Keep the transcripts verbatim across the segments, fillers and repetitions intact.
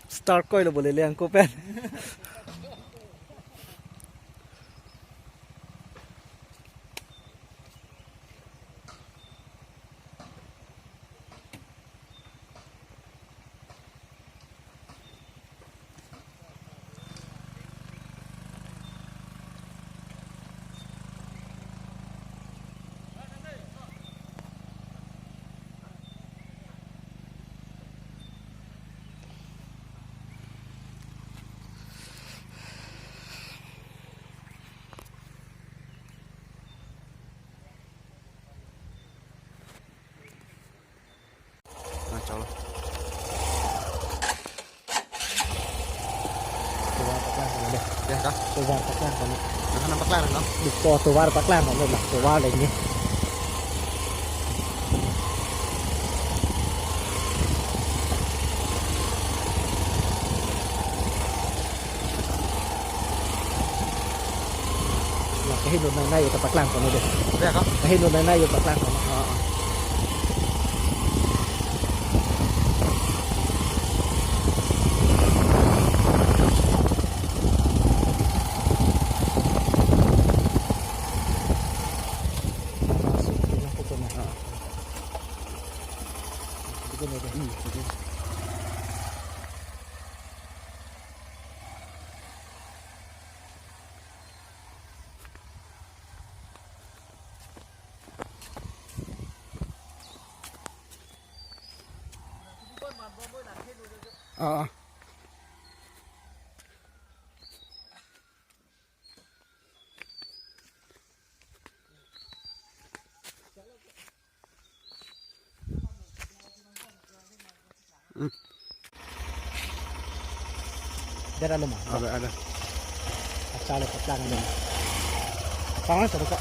Start koilo bole le angko pen. Nah, chalo. Tovar paklang kali deh. Ya, kah? Tovar paklang kali. Nah, kan paklang, no? Di to tovar paklang kali lah. Tovar lagi. Nah, kahin lo nai nai ta paklang kali deh. Ya, kah? Kahin lo nai nai ta paklang kali. Ah, ah. Ah, ah. Hmm. Dera luma. Ada, ada. Achala paklang ada. Pangan sa ka.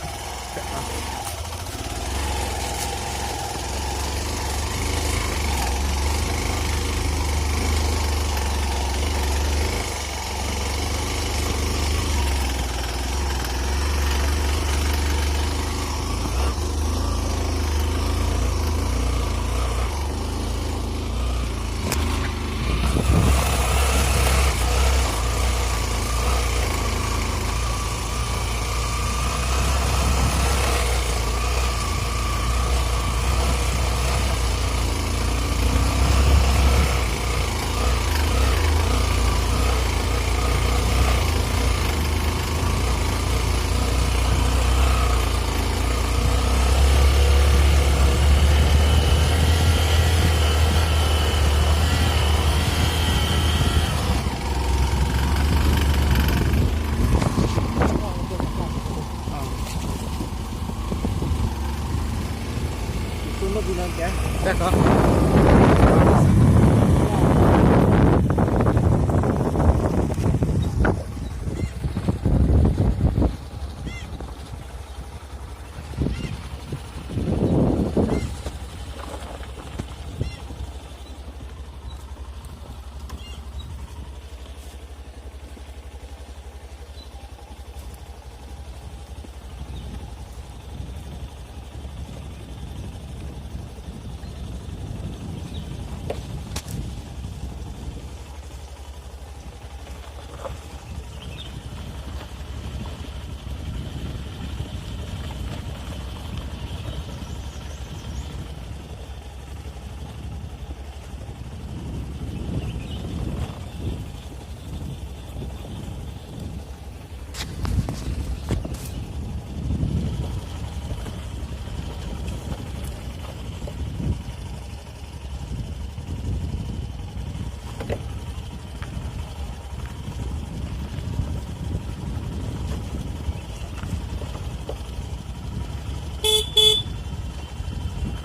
Itu lo bilang ya. Ya, kok.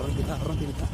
Orang pintar, orang pintar.